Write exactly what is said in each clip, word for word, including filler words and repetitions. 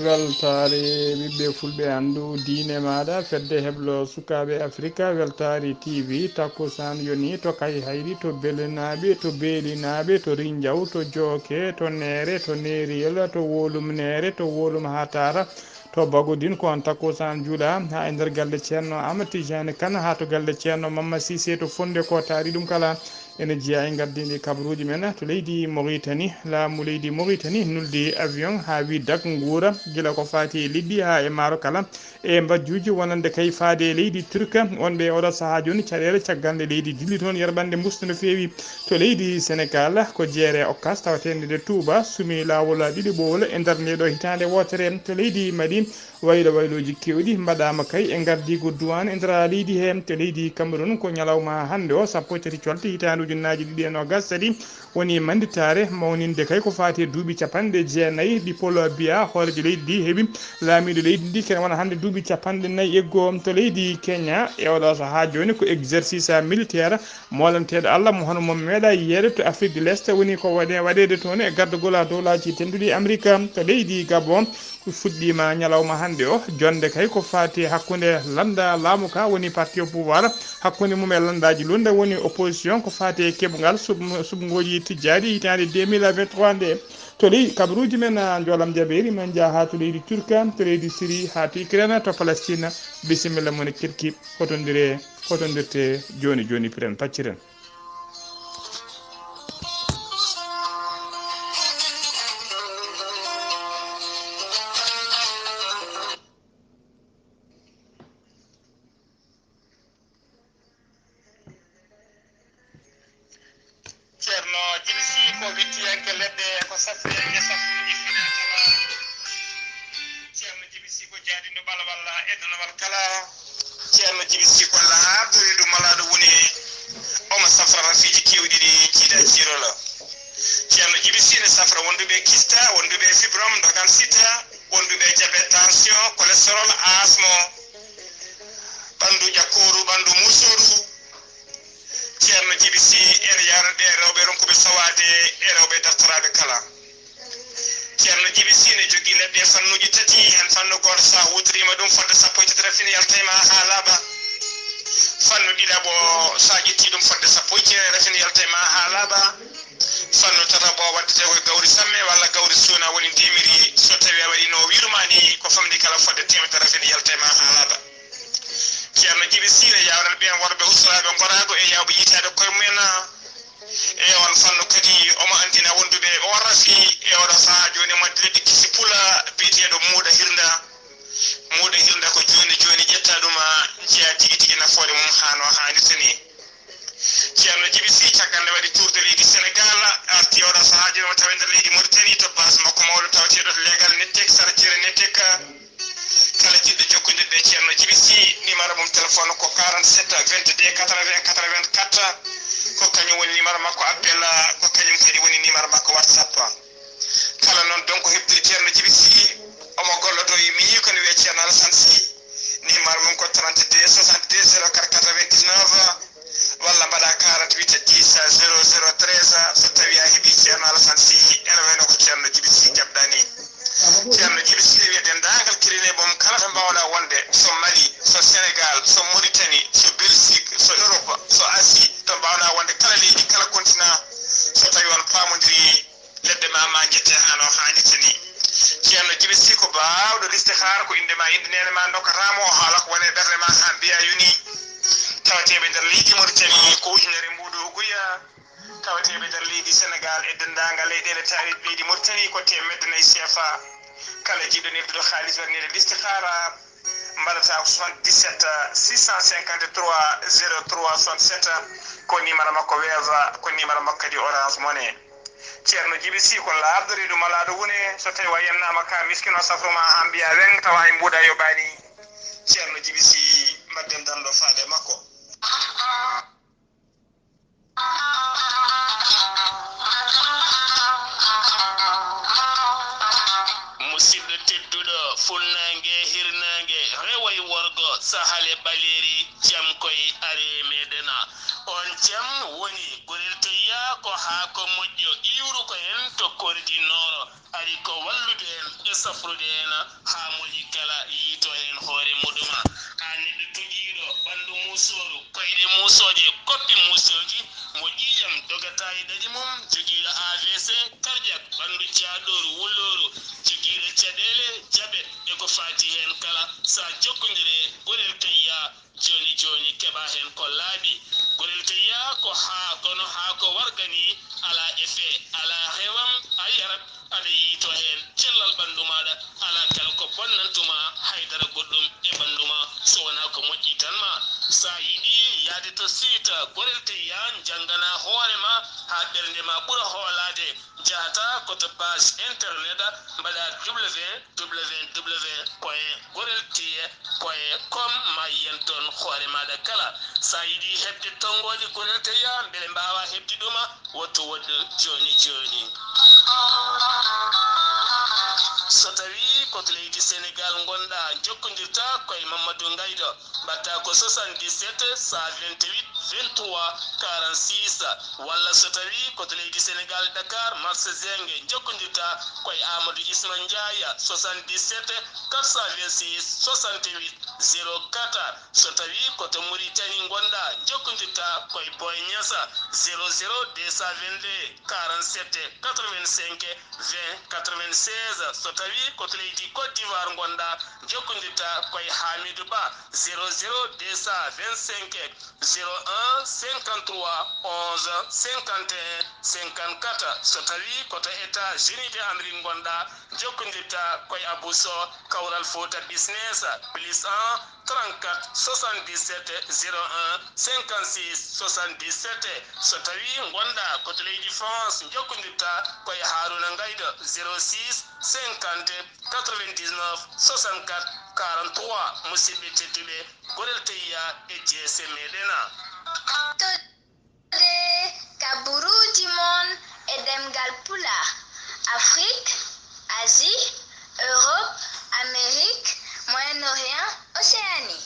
Weltaare ɓiɓɓe fulɓe, anndu diine maaɗa, fedde heblo sukaaɓe Afrika, Weltaare T V, takkusaan yoni to Kayhayɗi, to Belenaaɓe, to Beelinaaɓe, to Rinjaw, to Jooke, to Neere, to Neeriyel, to Wolum Neere, to Wolum Hatara, to Bagodin, ko on takkusaan juula haa e nder galle Ceerno Amadou Tidiane Kane, haa to galle Ceerno Mamma Cissé to Fonde, ko taari ɗum kala. Ene jeyaa e ngardiiɗi kabaruuji men to leydi Mauritanie. Laamu leydi Mauritanie nuldi avion haa wi dak nguura, gila ko faati e liɗɗi haa e maaro kala, e mbajjuuji wonande kay faade e leydi Turka. Wonɓe e oɗo sahaa jooni caɗeele caggal nde leydi dilli toon yerɓande mbustu no feewi. To leydi Senegal, ko jeere Okas tawateende nde Touba sumi laawol ɗiɗi ɓowol e nder nde ɗo hitaande wootere. To leydi Mali, waylo waylooji keewɗi mbaɗaama kay e ngardiigu duwaan e nder leydi hee. To leydi Cameroun, ko ñalawma hannde o, sappo e tati colte hitaande ujunnaaji ɗiɗi e noogas tati, woni mannditaare mawninde kay ko faati e duuɓi capanɗe jeenayi ɗi Paul Biya, hooreejo leydi ndi, heɓi. Laamiiɗo leydi ndi kene wona hannde duuɓi capanɗe nayi e goo. To leydi Kenya, e oɗo sahaa jooni ko exercice militaire moolanteeɗo Allah mo hono mo meeɗaa yiyeede to Afrique de l'Est, woni ko waɗe-, waɗeede toon e gardagol dowlaaji tedduɗi Amerika. To leydi Gabon, fuɗɗiima ñalawma hannde o, jonnde kay ko faati hakkunde lannda laamu ka, woni parti au pouvoir, hakkunde mum e lanndaaji lunda, woni opposition, ko faati e keɓungal sub-, subngooji tijjaaɗi hitaande deux mille vingt-trois nde. To ley kabaruuji men, a, Njoolam Jabeeri, men njaha haa to leydi Turka, to leydi Siri, haa to Ukraine, to Palestine. Bisimilla mon e Kirki, hotondire, hotondirte jooni jooni, piren pacciren. Ceerno Jibi Sih ko wittiyanke leɗɗe, ko safriyanke safruuji fina tawa. Ceerno Jibi Sih ko jaadindo balawalla e donowal kala. Ceerno Jibi Sih ko laaɓɗo reedu malaaɗo woni, omo safra rafiiji keewɗi ɗi jiida jiirola. Ceerno Jibi Sih ne safra wonduɓe kista, wonduɓe fibrome, dogan sita, wonduɓe diabète, tension, cholestérol, asmo, ɓanndu ƴakkooru, ɓanndu muusooru. Ceerno Jibi Sih ene yawra ɓe rewɓe ronkuɓe sawaade e rewɓe dartoraaɓe kala. Ceerno Jibi Sih ne jogii leɗɗe e fannuuji tati, heen fannu gooto so a huutoriima ɗum fodde sappo e tati rafini yalta e ma haa laaɓa. Fannu ɗiɗaɓo so a ƴettii ɗum fodde sappo e jeetati rafini yalta e ma haa laaɓa. Fannu tataɓo waɗetee ko e gawri samme walla gawri suuna woni ndemiri, so tawii a waɗii no wiiru ma ni ko famɗi kala fodde teemedere rafini yalta e ma haa laaɓa. Ceerno Jibi Sih ne yawran ɓeen worɓe husoraaɓe ngoraagu e yaawɓe yiytaade koye mumen. E oon fannu kadi omo anndina wonduɓe o rafi e oɗo sahaa jooni mo leɗɗi kisi pula biyeteeɗo muuɗa hirnda. Muuɗa hirnda ko jooni jooni ƴetta ɗum, njiya tigi tigi nafoore mum haa no haanirta ni. Ceerno Jibi Sih caggal nde waɗi tour de leydi Senegal, arti oɗo sahaa jooni mo tawi nder leydi Mauritanie to base makko mawɗo tawateeɗo to leegal Nettek, sara jeere Nettek. Kala jiɗɗo jokkondirde e Ceerno Jibi Sih, numéro mum téléphone ko quarante-sept vingt-deux quatre-vingts quatre-vingt-quatre. Ko kañum woni numéro makko appel, ko kañum kadi woni numéro makko WhatsApp. Kala noon donc heɓde Ceerno Jibi Sih, omo gollodo e mi ko ne wiyee Ceerno Alassane Sih. Numéro mum ko trente-deux soixante-deux zéro quatre quatre-vingt-dix-neuf. Walla mbaɗa quarante-huit dix zéro zéro treize, so tawii a heɓii Ceerno Alassane Sih, ene wayno ko Ceerno Jibi Sih jaɓɗaa ni. Ceerno Jibi Sih ne wiya denndaangal cabinet mum kala to mbaawɗaa wonde, so Mali, so Senegal, so Mauritanie, so Belgique, so Europe, so Asie, to mbaawɗaa wonde kala leydi, kala continent, so tawii on paamondirii, leɗɗe ma ma njette haa no haanirta ni. Ceerno Jibi Sih ko baawɗo listihaara, ko innde ma, innde neene ma ndokkata mo, o haala ko woni e ɓernde ma haa mbiya yoni. Tawateeɓe nder leydi Mauritanie ko ujunere mbuuɗu guya. Tawateeɓe nder leydi Senegal e denndaangal leyɗeele taariiɗe leydi Mauritanie ko teemedde nayi C F A. Kala jiɗɗo neldude haalis waɗaneede listihaara, mbaɗata ko soixante-dix-sept six cent cinquante-trois zéro trois soixante-sept, ko numéro makko Wave, ko numéro makko kadi Orange Money. Ceerno Jibi Sih ko laaɓɗo reedu malaaɗo wune, so tawii a yennaama ka miskino safru ma haa mbiya weŋ tawa hay mbuuɗa yoɓaani. Ceerno Jibi Sih, mbaɗden danndo faade makko. Musidɗo tedduɗo, funnaange, hirnaange, reway worgo, Sahale ɓaleeri, jam koy ari e meɗen. On jam woni gorel teyya ko haa ko moƴƴo iwru ko en to kordi nooro. Ari ko wallude en e safrude en haa moƴƴi kala yiito heen hoore muɗum. Haa neɗɗo tuƴiiɗo ɓanndu muusooru, koyɗe muusooje, koppi muusooji, mo ƴiiƴam dogata e ɗaɗi mum, jogiiɗo A V C cardiaque, ɓanndu jaaɗooru, wulooru, jogiiɗo caɗeele, jabet e ko faati heen kala, so a jokkondire gorel teyya, jooni jooni keɓa heen ko laaɓi. Gorel teyya ko haa, kono haa ko warga ni, alaa effet, alaa rewam, a yarat, aɗa yiito heen cellal ɓanndu maaɗa, alaa kala ko bonnantuma haydara goɗɗum e ɓanndu ma, so wonaa ko moƴƴi tan ma. So a yiɗi yahde to site gorel teyya, janngana hoore ma haa ɓernde ma ɓura hoolaade, njahata ko to page internet, mbaɗa W W W point gorel teyya point com, ma yiyan toon hoore maaɗa kala. So a yiɗi heɓde tonngooɗe gorel teyya, mbele mbaawa heɓde ɗum, wottu woɗɗu jooni jooni. So tawii ko to leydi Senegaal ngonɗaa, njokkondirta koye Mamadou Ngaydo. Mbaɗta ko soixante-dix-sept, cent vingt-huit, vingt-trois, quarante-six, walla so tawii ko to leydi Senegaal, Dakar, marché Zingué, njokkondirta koye Amadou Isma Ndiaye, soixante-dix-sept, quatre cent vingt-six, soixante-huit, zéro quatre. So tawii ko to Mauritanie ngonɗaa, njokkondirta koye Boy Niassa, zéro zéro deux cent vingt-deux, quarante-sept, quatre-vingt-cinq, vingt, quatre-vingt-seize. So tawii ko to leydi Côte d'Ivoire ngonɗaa, njokkondirta koye Hamidou Ba, zéro zéro deux cent vingt-cinq, zéro un, cinquante-trois, onze, cinquante et un, cinquante-quatre. So tawii ko to États-Unis de Amérique ngonɗaa, njokkondirta koye Abou Sow, Kawral Fouta Business, plus un, trente-quatre, soixante-dix-sept, zéro un, cinquante-six, soixante-dix-sept. So tawii ngonɗaa ko to leydi France, njokkondirta koye Harouna Ngaydo, zéro six, cinquante, quatre-vingt-dix-neuf, soixante-quatre, quarante-trois. Musidɓe tedduɓe, gorel teyya e jeese meɗen. Ka buruuji mon e ɗemngal Pulaar, Afrik, Asie, Europe, Amérique, Moyen-Orient, Océanie.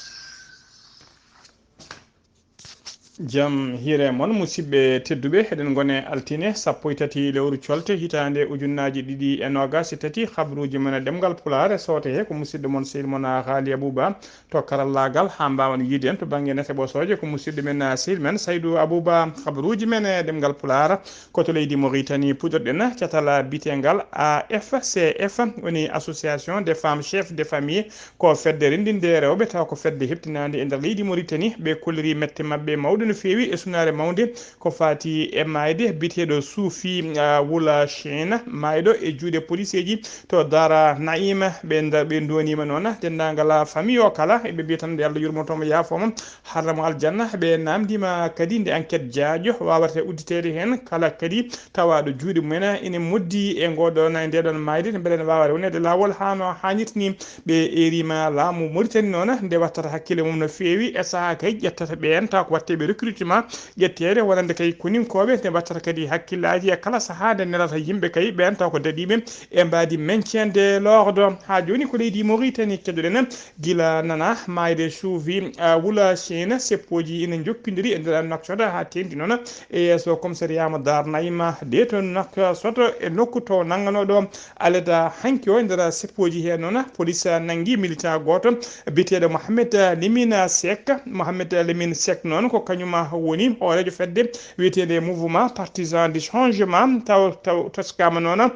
Jam hiire mon, musidɓe tedduɓe, eɗen ngone altine sappo e tati lewru colte, hitaande ujunnaaji ɗiɗi e noogas e tati. Habruuji mon e ɗemngal Pulaar e soote he ko musidɗo mon, sehil mon, Haali Abuba. To karallaagal, haa mbaawen yiide en to bannge nete ɓosooje, ko musidɗo men, ah, sehil men Saydu Abuba. Habruuji men e ɗemngal Pulaar, ko to leydi Mauritanie puɗɗorɗen catal biteengal A F C F, woni Association des Femmes Chefs de Famille, ko fedde renndinde rewɓe, tawa ko fedde heɓtinaande e nder leydi Mauritanie. Ɓe kolliri mette maɓɓe mawɗe no feewi e sunaare mawnde ko faati e maayde biyeteeɗo Suufi, ah, Wula Chine, maayɗo e juuɗe poliseeji to Dara Naima. Ɓe nda-, ɓe ndoniima noon denndaangal famille o kala, eɓe mbiya tan nde Allah yurmoto mo, yaafo mo, harra mo aljanna. Ɓe naamndiima kadi nde enquête jaajo waawata udditeede heen kala kadi tawaaɗo juuɗe mumen ene moddi e ngoɗon, e ndeɗon maayde, mbele ene waawa rewneede laawol haa no haanirta ni. Ɓe eeriima laamu Mauritanie noon nde wattata hakkille mum no feewi e sahaa kay ƴettata ɓeen, taw ko waɗteeɓe recrutement, ƴetteede wonande kay koninkooɓe, nde mbattata kadi hakkillaaji e kala sahaa nde nelata yimɓe kay ɓeen taw ko daɗiiɓe e mbaadi maintien de l'ordre. Haa jooni ko leydi Mauritanie keɗoɗen, gila nana maayde Suufi, ah, Wula Chine, seppooji ina njokkindiri e nder Nouakchott haa teeŋti noon e yeeso commissariat mo Dar Naima de to Nouakchott, e nokku to nannganoo ɗo alada hanki o. E nder seppooji hee noon, police nanngi militant gooto biyeteeɗo Mohamed Lamine Seck. Mohamed Lamine Seck noon ko kañum woni hooreejo fedde wiyeteende Mouvement Partisan du Changement, taw, taw toskaama noon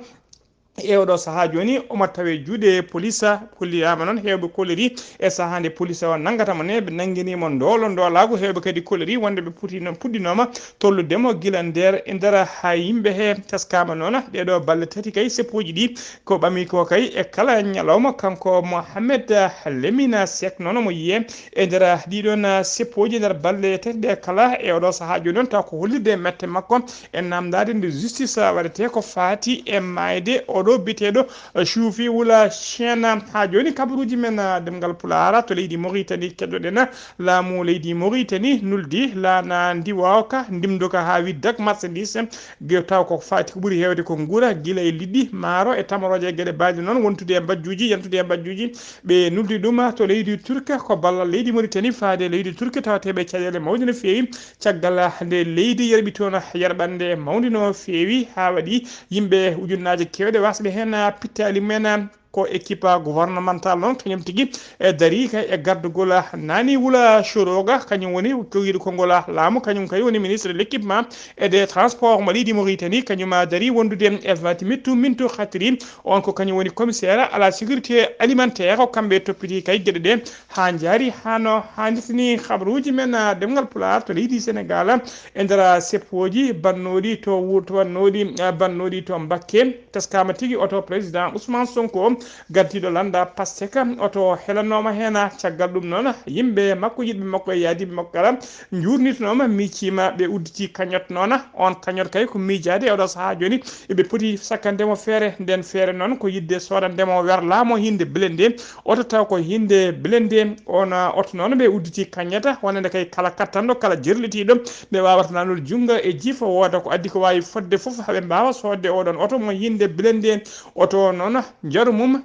e oɗo sahaa jooni, omo tawe juuɗe police. Kolliyaama noon, heewɓe kolliri e sahaa nde police o nanngata mo ne, ɓe nanngini mo ndoolo ndoolaagu. Heewɓe kadi kolliri wonde ɓe puti noon, puɗɗinooma tollude mo gila nder, e nder haa yimɓe he. Teskaama noon, ɗeeɗo balɗe tati kay, seppooji ɗi ko ɓami ko kay e kala ñalawma. Kanko Mohamed Lamine Seck noon, omo yiyee e nder ɗiɗon seppooji, nder balɗe tati ɗe kala. E oɗo sahaa jooni noon, taw ko hollirde mette makko e naamndaade nde justice waɗetee ko faati e maayde o ɗo biyeteeɗo Choufi Wula Chena. Haa jooni kabaruuji men, ah, ɗemngal Pulaar to leydi Mauritanie keɗoɗen. Laamu leydi Mauritanie nuldi laana ndiwooka, ndimnduka haa widdak marchandise, ge-, taw ko faati ko ɓuri heewde ko nguura, gila e liɗɗi, maaro e tamorooje e geɗe baaɗe noon, wontude e mbajjuuji, yantude e mbajjuuji. Ɓe nuldi ɗum to leydi Turke, ko ballal leydi Mauritanie faade e leydi Turke, tawateeɓe caɗeele mawɗe no feewi. Caggal nde leydi yerɓi toon yerɓannde mawnde no feewi, haa waɗi yimɓe ujunnaaje keewɗe wasɓe heen pittaali mumen. Ko équipe gouvernemental noon, kañum tigi e darii kay e gardugol Nani Wula Shoroga, kañum woni jogiiɗo konngol laamu, kañum kay woni ministre de l'équipement et des transports mo leydi Mauritanie, kañum darii wondude e Fati Mintu Mintu Khatri, on ko kañum woni commissaire à la sécurité alimentaire, ko kamɓe toppiti kay geɗe ɗe haa njaari haa no haanirta ni. Habaruuji men, ah, ɗemngal Pulaar to leydi Sénégal e nder seppooji bannooɗi to wur-, to bannooɗi, ah, bannooɗi to Mbakke. Teskaama tigi oto président Ousmane Sonko, gardiiɗo lannda Pastef, oto helanooma heen. Caggal ɗum noon, yimɓe makko, yiɗɓe makko e yaadiiɓe makko kala njuurnitonooma, miijiima, ɓe udditi cagnotte noon. On cagnotte kay ko miijaade e oɗo sahaa jooni, eɓe poti sakkande mo feere. Nden feere noon ko yiɗde soodande mo werlaa mo hinnde blindé, oto taw ko hinnde blindé. On, uh, oto noon ɓe udditi cagnotte, wonande kay kala kattanɗo, kala jerlitiiɗo, ɓe waawata nanude junngo e jiifa, wooda ko addi ko waawi fodde fof, haa ɓe mbaawa soodde oɗon oto mo hinnde blindé. Oto noon, njaru mum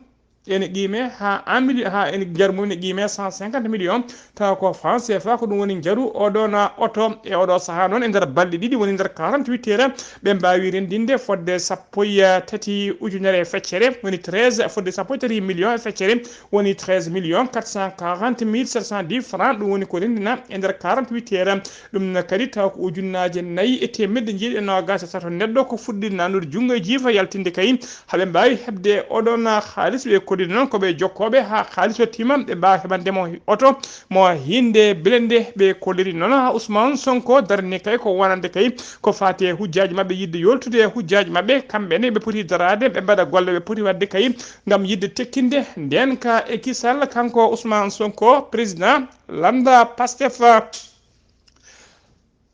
ene qiime haa un million, haa ene, njaru mum ene qiime cent cinquante millions, tawa ko franc C F A, ko ɗum woni njaru oɗon oto. E oɗo sahaa noon, e nder balɗe ɗiɗi, woni nder quarante-huit heures, ɓe mbaawi renndinde fodde sappo e tati ujunere e feccere, woni treize, fodde sappo e tati millions e feccere, woni treize millions quatre cent quarante mille sept cent dix francs. Ɗum woni ko renndina e nder quarante-huit heures. Ɗum kadi taw ko ujunnaaje nayi e teemedde jeeɗiɗi e noogaas e tato neɗɗo ko fuɗɗi nanude junngo e jiifa, yaltinde kay haa ɓe mbaawi heɓde oɗon haalis. Ɓe kolliri noon ko ɓe jokkooɓe haa haalis yettiima, ɓe mbaawa heɓande mo oto mo hinnde blindé. Ɓe kolliri noon haa Ousmane Sonko darni kay ko wonande kay ko faati e hujjaaji maɓɓe, yiɗde yoltude e hujjaaji maɓɓe. Kamɓe ne ɓe poti daraade, ɓe mbaɗa golle ɓe poti waɗde kay ngam yiɗde tekkinde ndeen ka e kisal. Kanko Ousmane Sonko, président lannda Pastef.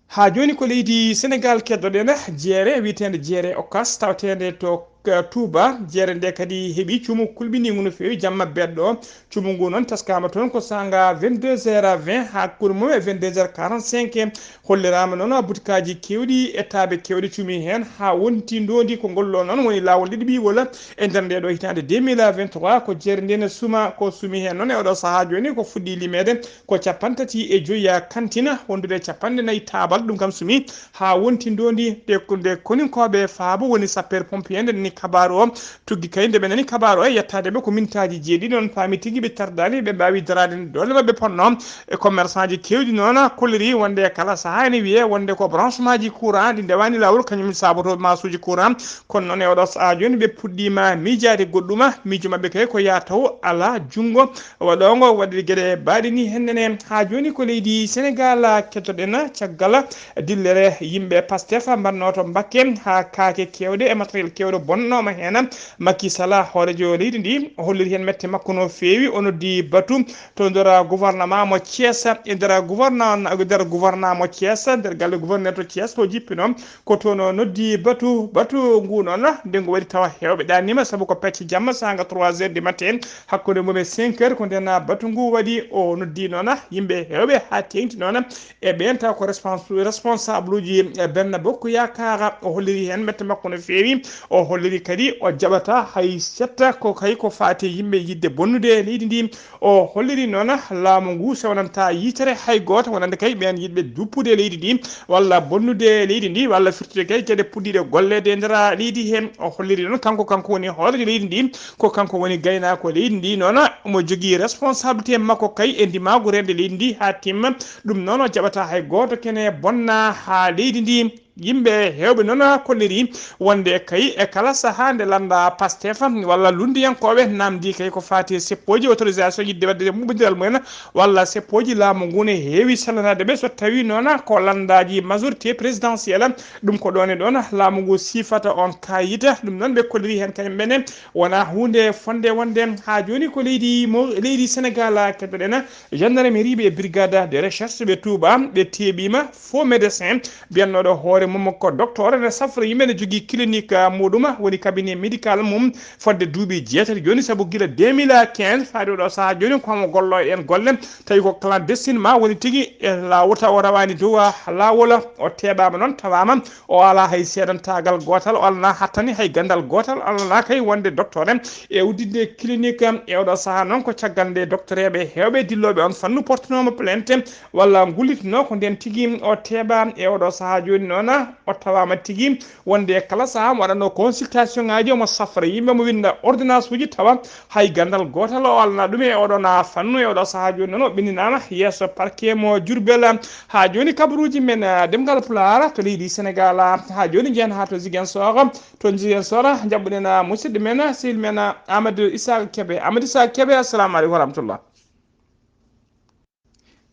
Haa jooni ko leydi Sénégal keddoɗen, jeere wiyeteende jeere Okas, tawateende to, eh, Touba. Jeere nde kadi heɓi cuumu kulɓiniingu no feewi jamma beɗɗo. Cuumu ngu noon teskaama toon ko saanga vingt-deux heures vingt, hakkunde mum e vingt-deux heures quarante-cinq. Holliraama noon butikaaji keewɗi, etaaɓe keewɗe cuumi heen, haa wonti ndoondi. Ko ngol ɗoo noon woni laawol ɗiɗi ɓiiwol e nder ndee ɗoo hitaande deux mille vingt-trois. Ko jeere nde ne suma, ko sumi heen noon e oɗo sahaa jooni ko fuɗɗi limeede ko cappanɗe tati e joyi kantina, wondude e cappanɗe nayi taabal, ɗum kam sumi haa wonti ndoondi. Nde, nde koninkooɓe faabo woni sapeur pompier, nde ni kabaaru o tuggi kay, nde ɓe nani kabaaru o e yettaade ɓe ko mintaaji jeeɗiɗi, noon paami tigi ɓe tardaani, ɓe mbaawi daraade doole maɓɓe ponno. E commerçant ji keewɗi noon kolliri wonde e kala sahaa ene wiyee wonde ko branchement ji courant ɗi ndewaani laawol, kañum saabotoo maasuuji courant. Kono noon e oɗo sahaa jooni ɓe puɗɗiima miijaade goɗɗuma, miijo maɓɓe kay ko yaa taw alaa junngo waɗoongo waɗde geɗe baaɗe ni hennene. Haa jooni ko leydi Sénégal kettoɗen, caggal dillere yimɓe Pastef mbaɗnoo to Mbakke haa kaake keewɗe e matériel keewɗo bonnooma heen. Macky Sall, hooreejo leydi ndi, o holliri heen mette makko no feewi. O noddi batu to nder gouvernement mo Thiès, e nder gouvernement, nder gouvernement mo Thiès, nder galle gouverneur to Thiès, to jippino. Ko toon o noddi batu, batu ngu noon, nde ngu waɗi tawa heewɓe ɗaaniima, sabu ko pecce jamma, saanga trois heures du matin, hakkunde mum e cinq heures, ko ndeen batu ngu waɗi. O noddi noon yimɓe heewɓe haa teeŋti noon e ɓeen taw ko respons-, responsable uji, e Benno Bokk Yaakaar. O holliri heen mette makko no feewi. O holliri kadi o jaɓata hay setta ko kay ko faati e yimɓe yiɗde bonnude leydi ndi. O holliri noon laamu ngu sewnanta yitere hay gooto, wonande kay ɓeen yiɗɓe duppude leydi ndi walla bonnude leydi ndi walla firtude kay geɗe puɗɗiiɗe golleede e nder leydi he. O holliri noon kanko, kanko woni hooreejo leydi ndi, ko kanko woni gaynaako leydi ndi noon, omo jogii responsabilité makko kay e ndimaagu reende leydi ndi haa timma. Ɗum noon o jaɓata hay gooto kene bonna haa leydi ndi. Yimɓe heewɓe noon kolliri wonde kay e kala sahaa nde lannda Pastef walla lunndiyankooɓe namdi kay ko faati e seppooji autorisation yiɗde waɗde muɓɓondiral mumen walla seppooji laamu ngu ne heewi sellanaade ɓe. So tawii noon ko lanndaaji majorité présidentielle, ɗum ko ɗoon e ɗoon laamu ngu siifata on kaayita. Ɗum noon ɓe kolliri heen kañum ɓe ne wonaa huunde fotnde wonde. Haa jooni ko leydi mo, leydi Sénégal kettoɗen, gendarmerie ɓe brigade de recherche ɓe Touba, ɓe teeɓiima faux médecin mbiyannooɗo hoore mum ko docteur ene safra yimɓe, ne jogii clinique, ah, muɗum, woni cabinet médical mum fodde duuɓi jeetati jooni, sabu gila deux mille quinze faade oɗo sahaa jooni ko homo gollo e ɗeen golle, tawi ko clandestinement woni tigi e laawol, tawa o rawaani dow, ah, laawol, o teeɓaama noon, tawaama o alaa hay seedantaagal gootal, o alana hattani hay ganndal gootal, o alana kay wonde docteur e udditde clinique e oɗo sahaa noon. Ko caggal nde doctoreeɓe heewɓe dillooɓe on fannu portanooma plainte walla ngullitinoo ko ndeen tigi o teeɓa e oɗo sahaa jooni noon, o tawaama tigi wonde kala sahaa mo waɗatnoo consultation ngaaji, omo safra yimɓe, mo winnda ordonnance uji, tawa hay ganndal gootal o alana ɗum e oɗo na fannu. E oɗo sahaa jooni noon o ɓinndinaama yeeso parquet mo Diourbel. Haa jooni kabaruuji men, ah, Demngal Pulaar to leydi Senegaal, ah, haa jooni njehen haa to Ziguinchor. To Ziguinchor, njaɓɓuɗen, ah, musidɗo men, ah, sehil men, ah, Amadou Issa Kebe. Amadou Issa Kebe, assalamu aleykum wa rahmatullah.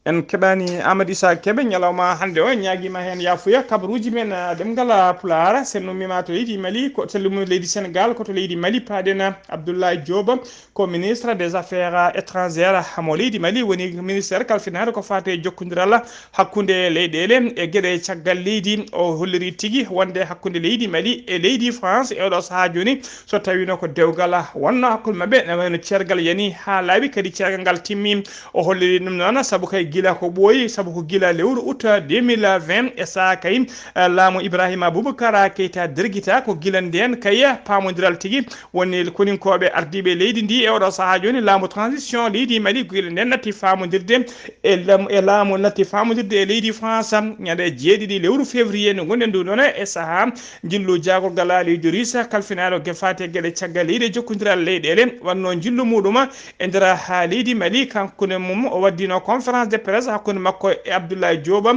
En keɓaani Amadou Issa Kebe ñalawma hannde o, en ñaagiima heen yaafuya. Kabaruuji men, ah, Demngal, ah, Pulaar, so en ummiima to leydi Mali, ko to leydi Senegaal, ko to leydi Mali paaɗen, ah, Abdoulaye Diop, ko ministre des affaires étrangères mo leydi Mali, woni ministère kalfinaare ko faati e jokkondiral hakkunde leyɗeele e geɗe caggal leydi. O holliri tigi wonde hakkunde leydi Mali e leydi France e oɗo sahaa jooni, so tawiino ko dewgal wonnoo hakkunde maɓɓe, ne wayno ceergal yani haa laaɓi, kadi ceergal ngal timmi. O holliri ɗum noon sabu kay gila ko ɓooyi, sabu ko gila lewru août deux mille vingt e sahaa kay, eh, laamu Ibrahima Boubacar Keita dergita, ko gila ndeen kay paamondiral tigi woni koninkooɓe ardiiɓe leydi ndi e oɗo sahaa jooni, laamu transition leydi Mali, gila ndeen natti faamondirde e lam-, e laamu natti faamondirde e leydi France ñande jeeɗiɗi lewru février ndu ngonɗen ndu ɗoon, e sahaa njillu jaagorgal leydi Russe kalfinaaɗo ge faati e geɗe caggal leydi e jokkondiral leyɗeele wonnoo njillu muɗum e nder, haa leydi Mali. Kanko ne mum o waddino conférence de presse hakkunde makko e Abdoulaye Diop.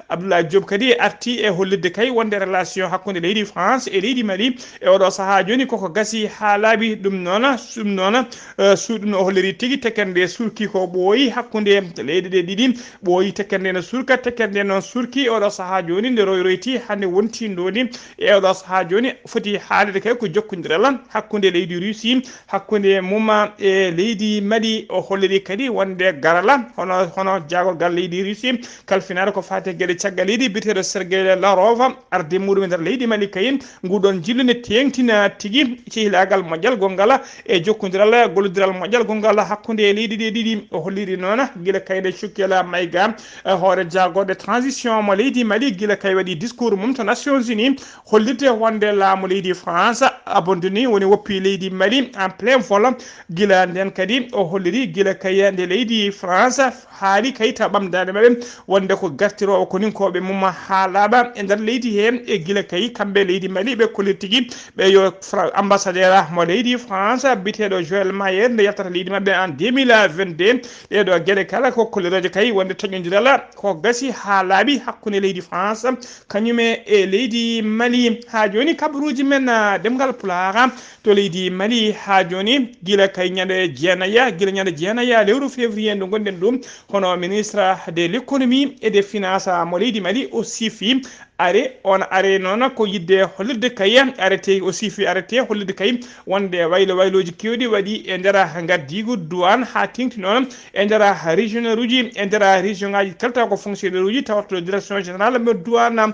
Abdoulaye Diop kadi arti e hollirde kay wonde relation hakkunde leydi France e leydi Mali e oɗo sahaa jooni koko gasi haa laaɓi. Ɗum noon, ɗum noon, eh, suuɗum o holliri tigi tekkere nde surki ko ɓooyi hakkunde leyɗe ɗe ɗiɗi. Ɓooyi tekkere nde no surka, tekkere nde noon surki e oɗo sahaa jooni nde royroyti hannde wonti ndondi e oɗo sahaa jooni foti haalde kay ko jokkondiral hakkunde leydi Russie, hakkunde mum e leydi Mali. O holliri kadi wonde garala hono, hono jaagorgal leydi Russie kalfinaare ko faati e geɗe caggal leydi biyeteeɗo Sergei Lavrov arde muɗum e nder leydi Mali kayin, nguɗon njillu ne teeŋtina tigi cehilaagal moƴƴal gonngal e jokkondiral, gollodiral moƴƴal gonngal hakkunde e leydi ɗe ɗiɗi. O holliri noon gila kayɗe Cukkela Mayga, eh, hoore jaagorɗe transition mo leydi Mali, gila kay waɗi discours mum to Nations Unies, hollirde wonde laamu leydi France abandonné, woni woppi leydi Mali en plein vol. Gila ndeen kadi o holliri gila kay nde leydi France haali kay ta ɓamdaade maɓɓe wonde ko gartiroowo koninkooɓe mum haa laaɓa e nder leydi he. E gila kay kamɓe leydi Mali ɓe kollir tigi ɓe yo Fra-, ambassadeur mo leydi France biyeteeɗo Joël Mayer nde yaltata leydi maɓɓe en deux mille vingt-deux. Ɗeeɗo geɗe kala ko kollirooje kay wonde toƴƴondiral ko gasi haa laaɓi hakkunde leydi France kañum e leydi Mali. Haa jooni kabaruuji men, ah, Ɗemngal Pulaar to leydi Mali haa jooni, gila kay ñande jeenaya, gila ñande jeenaya lewru février ndu ngonɗen ɗum, hono ministre de l'économie et des finances mo leydi Mali o siifi arrêt, on arrêt noon ko yiɗde hollirde kay arrêté, o siifi arrêté hollirde kay wonde waylo waylooji keewɗi waɗi e nder ngaddiigu douane haa teeŋti noon e nder régionnaire uji, e nder région ngaaji kala taw ko fonctionnaire uji tawata to direction générale mo douane.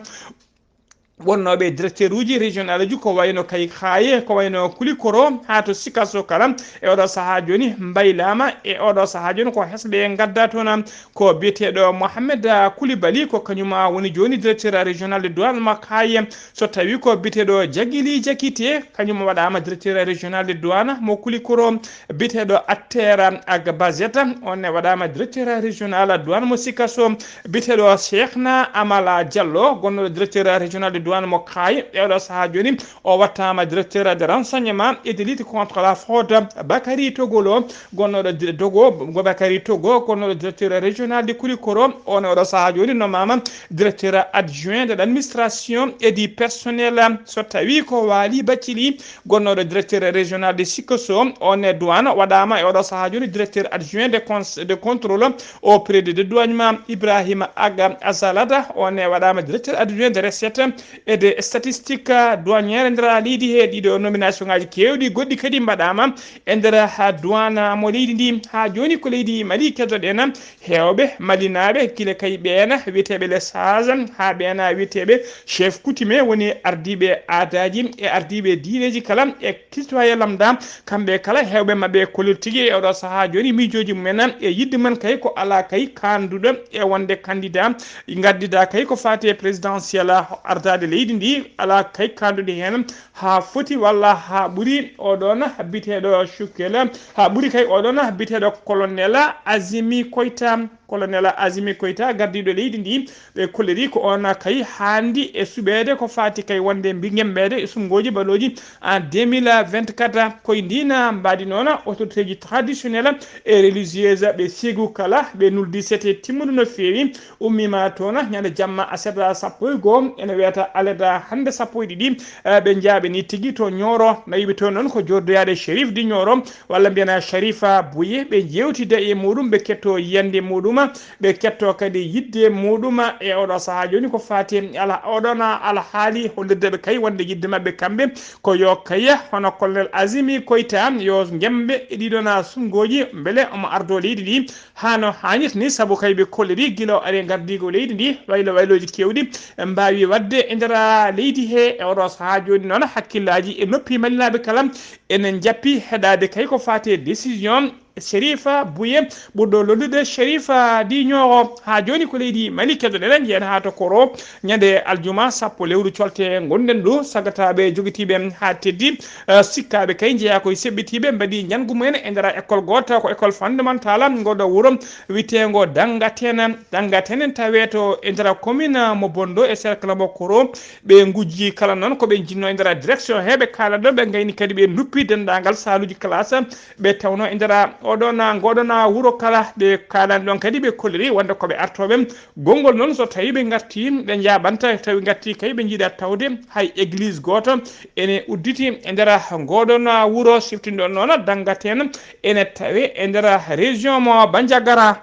Wonnooɓe directeur uji régional uji ko wayno Kayxaaye, ko wayno Kulikoro, haa to Sikaso kala, e oɗo sahaa jooni mbaylaama, e oɗo sahaa jooni ko hesɓe ngadda toon, ko biyeteeɗo Mohamed Koulibaly, ko kañum woni jooni directeur régional de douane mo Kaaye. So tawi ko biyeteeɗo Jagili Jakite, kañum waɗaama directeur régional de douane mo Kulikoro. Biyeteeɗo Attera Agbazeta, on ne waɗaama directeur régional douane mo Sikaso. Biyeteeɗo Cheikhna Amala Diallo, gonnooɗo directeur régional de douane mo Kaaye, e oɗo sahaa jooni o wattaama directeur de renseignement et de lutte contre la fraude. Bakary Togolo, gonnooɗo di-, Dogo, Bakary Togo, gonnooɗo directeur régional de Kulikoro, on e oɗo sahaa jooni nommaama directeur adjoint de l'administration et du personnel. So tawi ko Waly Bathily, gonnooɗo directeur régional de Sikasso, on e douane, waɗaama e oɗo sahaa jooni directeur adjoint de cons-, de contrôle auprès de dédouanement. Ibrahima Aga Azalata, on e waɗaama directeur adjoint de recette E de statistique douanière e nder leydi he, ɗiɗo nomination ngaji kewɗi goɗɗi kadi mbaɗama e nder ha douane mo leydi ndi. Ha joni ko leydi Mali keddoɗen, hewɓe malinaɓe, kile kay ɓeena wiyeteɓe les sages, ha ɓeena wiyeteɓe chef coutumier, woni ardiɓe aadaji e ardiɓe diineji kala e citoyen lambda. Kamɓe kala hewɓe mabɓe kolliri tigi e oɗo saaha joni miijoji mumen e yidde mumen kay ko ala kay kanduɗo e wonde candidat gaddida kay ko fati e présidentiel ardade leydi ndi. Ala kay kanduɗo hen ha foti walla ha ɓuuri oɗon biteɗo Choukel, ha ɓuuri kay oɗon biteɗo colonel Azimi Koita. Colonel Azimi Koita, gardiɗo leydi ndi, ɓe kolliri ko on kay handi e suɓeede ko fati kay wonde mbi-, gembeede e sunngoji baɗoji en deux mille vingt-quatre. Koye ndin mbaadi noon, autorité ji traditionnelle et religieuse ɓe Ségou kala, ɓe nuldi sete timmude no feewi, ummima toon ñande jamma aset sappo e goo, ene wiyata aleda hande sappo e ɗiɗi, eh, ɓe njaaɓe ni tigi to Nioro, nawiɓe toon noon ko joddoyaade Chérif di Nioro, walla mbiyen Sharifa Bouye, ɓe jewtida e muɗum, ɓe ketto yiyande muɗum, ɓe ketto kadi yidde muɗum e oɗo saaha joni ko fati ala oɗon alhaali hollirde ɓe kay wonde yidde maɓɓe kamɓe ko yo kay hono colonel Azimi Koita yo gembe e ɗiɗon sunngoji beele omo ardo leydi ndi hano hannirta ni, saabu kay ɓe kolliri gila o ari e gardigo leydi ndi waylo wayloji kewɗi mbawi wadde e nder leydi he. E oɗo saaha joni noon hakkillaji e noppi malinaɓe kala ene jappi heɗade kay ko fati e décision Sherifa Bouye ɓurɗo lollude Sherifa di Nioro. Ha joni ko leydi Mali keddoɗen, jeyen ha to Koro ñande aljuma sappo lewru colte gonɗen ɗo, sagataɓe jogitiɓe ha teddi, eh, sikkaɓe kay jeeya koye seɓɓitiɓe mbaɗi jangu mumen e nder école goto, ko école fondamentale ngoɗo wuuro witego Dangaten. Dangaten tawe to e nder commune mo Bondo e cercle mo Koro. Ɓe ngujji kala noon ko ɓe jinno e nder direction he ɓe kala ɗo, ɓe gayni kadi ɓe duppi dendagal saluji classe ɓe tawno e nder oɗon, ngoɗon wuro kala. Ɓe kalani ɗon kadi ɓe kolliri wonde ko ɓe artoɓe. Gongol noon so tawi ɓe garti, ɓe jaɓanta, tawi garti kay ɓe jiiɗa tawde hay église goto ene udditi e nder ngoɗon wuro siftinɗon noon Dangaten ene tawe e nder région mo Bandiagara.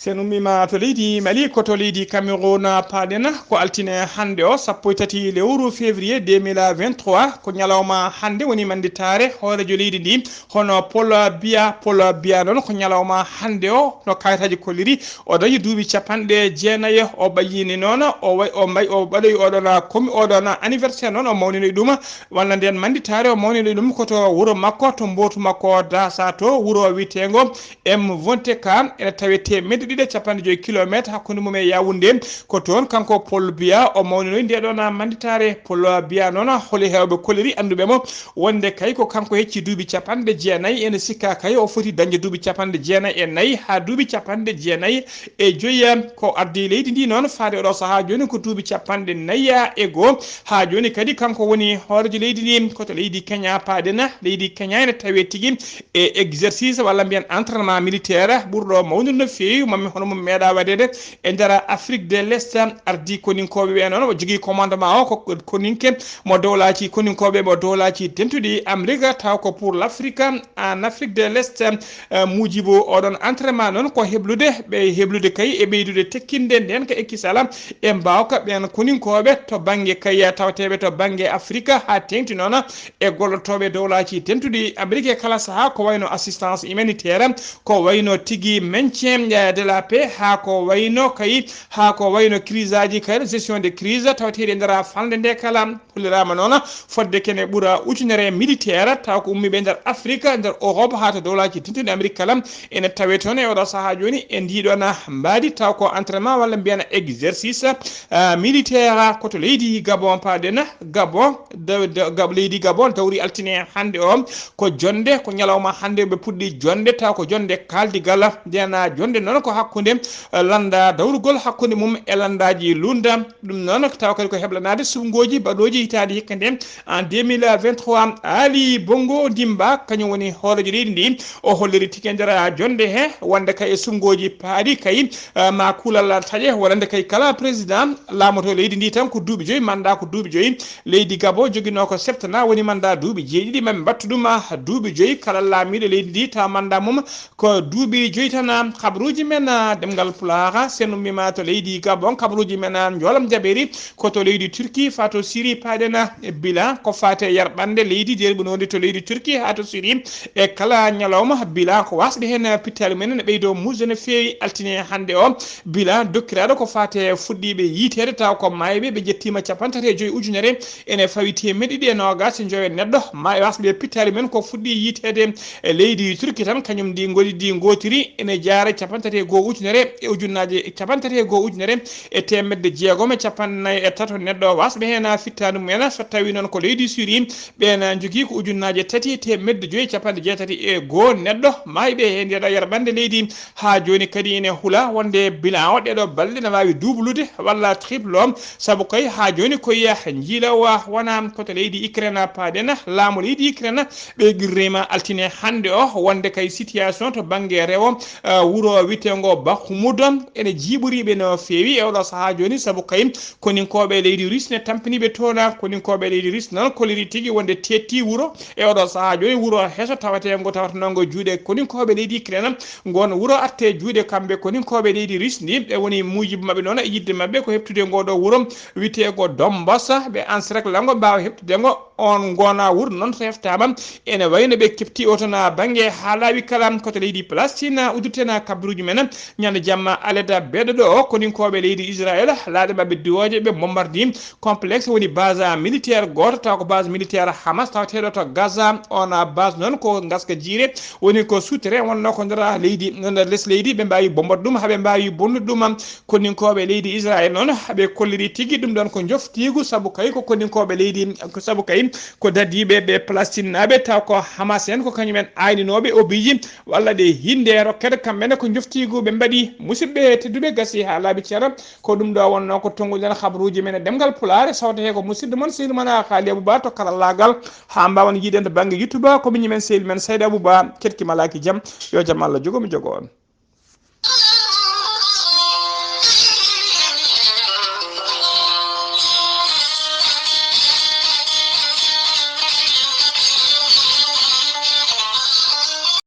Sen ummima to leydi Mali, ko to leydi Cameroun paaɗen, ko altine hannde o, sappo e tati lewru février deux mille vingt-trois, ko ñalawma hannde woni manditaare hoorejo leydi ndi, hono Paul Biya. Paul Biya noon ko ñalawma hannde o, no kayitaji kolliri, o dañi duuɓi capanɗe jeenayi, o ɓayyini noon, o way, o mbay, o waɗoyi oɗon komi, oɗon anniversaire noon, o mawninoyi ɗum, walla nden manditaare o mawninoyi ɗum ko to wuro makko, to mbootu makko Dasa to, wuro witego M vingt-quatre ene tawe teemedde ɗiɗi e capanɗe joyi kilometre hakkunde mum e Yaoundé. Ko toon kanko Paul Biya o mawninoyi nde ɗon manditaare. Paul Biya noon holi heewɓe kolliri annduɓe mo wonde kay ko kanko hecci duuɓi capanɗe jeenayi, ene sikka kay o foti dañde duuɓi capanɗe jeenayi e nayi haa duuɓi capanɗe jeenayi e joyi. Ko addi leydi ndi noon faade oɗo sahaa jooni ko duuɓi capanɗe nayi e goo. Haa jooni kadi kanko woni hoorejo leydi ndi. Ko to leydi Kenya paaɗen. Leydi Kenya ene tawe tigi e exercice walla mbiyen entraînement militaire ɓurɗo mawnude no feewi, mammi hono mum meeɗa waɗeede e nder Afrique de l'Est. Ardii koninkooɓe ɓe noon, o jogii commandement o ko koninke mo dowlaaji, koninkooɓe mo dowlaaji dentuɗi Amérique, taw ko pour l'Afrique, en Afrique de l'Est. Eh, muujibu oɗon entraînement noon ko heblude, ɓe heblude kay e ɓeydude tekkinde ndeen ka e kisala e mbaawka ɓeen koninkooɓe to bannge kay tawateeɓe to bannge Afrique, haa teeŋti noon e gollotooɓe dowlaaji dentuɗi Amérique e kala sahaa, ko wayno assistance humanitaire, ko wayno tigi maintien, eh, de la paix, haa ko wayno kay, haa ko wayno crise aji kay, gestion de crise, tawateeɗi e nder falnde nde kala. Holliraama noon fodde kene ɓura ujunere militaire, taw ko ummiiɓe nder Afrique, nder Europe, haa to dowlaaji dentuɗi Amérique kala, ene tawe toon e oɗo sahaa jooni e ndii ɗoon mbaadi, taw ko entraînement walla mbiyen exercice, eh, militaire, ko to leydi Gabon paaɗen. Gabon, da-, da-, Gab-, leydi Gabon dawri altine hannde o ko jonnde, ko ñalawma hannde ɓe puɗɗi jonnde, taw ko jonnde kaaldigal. Ndeen jonnde noon ko hakkunde, eh, lannda dawrugol hakkunde mum e lanndaaji lunnda. Ɗum noon taw kadi ko heblanaade suɓngooji baɗooji hitaande hikka nde en deux mille vingt-trois. Ali Bongo Dimba, kañum woni hooreejo leydi ndi, o holliri tigi e nder jonnde he wonde kay e suɓngooji paaɗi kay, eh, ma kuulal taƴe, wonande kay kala président laamoto leydi ndi tan ko duuɓi joyi, mandat ko duuɓi joyi. Leydi Gabon joginoo ko septennat, woni mandat duuɓi jeeɗiɗi, maɓe mbattu ɗum, ah, duuɓi joyi. Kala laamiiɗo leydi ndi taw mandat mum ko duuɓi joyi tan. Kabaruuji men na demgal pulaara, sen ummima to leydi Gabon, kabaruji men an jolam jaberi ko to leydi Turki, fa to Siri paɗena bila ko fate yarɓande leydi derɓinode to leydi Turki ha to Siri. E kala ñalawma bila ko wasɓe hen pittali men ne ɓeydo musde no feewi altine hande o. Bila dokkiraɗo ko fate fuɗɗiɓe yiitede taw ko mayɓe ɓe jettima capantato e joyi ujunere, ene fawi temeɗe ɗiɗi e nogas e joyo neɗɗo ma e wasɓe pittali men ko fuɗɗi yiitede e leydi Turki tan, kañum ndi ngoli ndi gotiri ene jaara capantato e goo ujunere e ujunnaji capantato e goo ujunere e temedde jeegom e capanɗe nayi e tato neɗɗo wasɓe hen fittandu mumen. So tawi noon ko leydi Siri, ɓen jogii ko ujunnaji tati e temedde joyi capanɗe jeetati e goo neɗɗo mayɓe hen yeɗa yarɓande leydi. Ha joni kadi ene hula wonde bilan o ɗeɗo balɗe ne wawi dublude walla triple o, saabu kay ha joni koye jiilawa wona koto leydi Ukraine paɗen. Laamu leydi Ukraine ɓe qirrima altine hande o wonde kay situation to bangge rewo, uh, wuro witengo Bakhmut ene jiiɓoriɓe no feewi e oɗo saaha joni, saabu kay koninkoɓe leydi Russe ne tampiniɓe toona. Koninkoɓe leydi Russe noon koliri tigi wonde tetti wuro e oɗo saaha joni, wuro heso tawatengo tawatanongo juuɗe koninkoɓe leydi Ukraine. Ngon wuro atte juuɗe kamɓe koninkoɓe leydi Russe ndi, ɓe woni muujiba maɓɓe noon e yidde maɓɓe ko heɓtude ngo ɗo wuro witego Donbass. Ɓe ansrek lango mbawa heɓtude ngo on gona wuro noon so heftama ene wayno ɓe kepti o tan bangge ha laaɓi kala koto leydi Palestine. Uddirten kabaruji men ñande jamma aleda beɗo ɗo koninkoɓe leydi Israël laaɗe maɓɓe diwoje ɓe bombardi complexe woni base militaire goto taw ko base militaire Hamas tawateɗo to Gaza. On base noon ko gaska jiire woni ko souterrain wonno ko nder leydi, nder les leydi, ɓe mbawi bombat ɗum haɓe mbawi bonnude ɗum. Koninkoɓe leydi Israël noon haɓe kolliri tigi ɗum ɗon ko joftigu saabu kay ko koninkoɓe leydi, ko saabu kay ko dadiɓe ɓe Palestine naɓe taw ko Hamas en ko kañumen ayninoɓe obiji walla ɗe hinde rokkede kamɓene ko joftigu ɓe mbaɗi. Musidɓe tedduɓe gasi ha laaɓi ceera. Ko ɗum ɗo wonno ko tonguɗen habaruji men e ɗemgal Pulaar, sawte he ko musidɗo mon sehil mon Haali Abouba to karallagal. Ha mbawen yiiden to bangge YouTube ko miñi men sehil men Sayda Abouba. Ketki malaki jam, yo jam Allah jogo mi jogo on.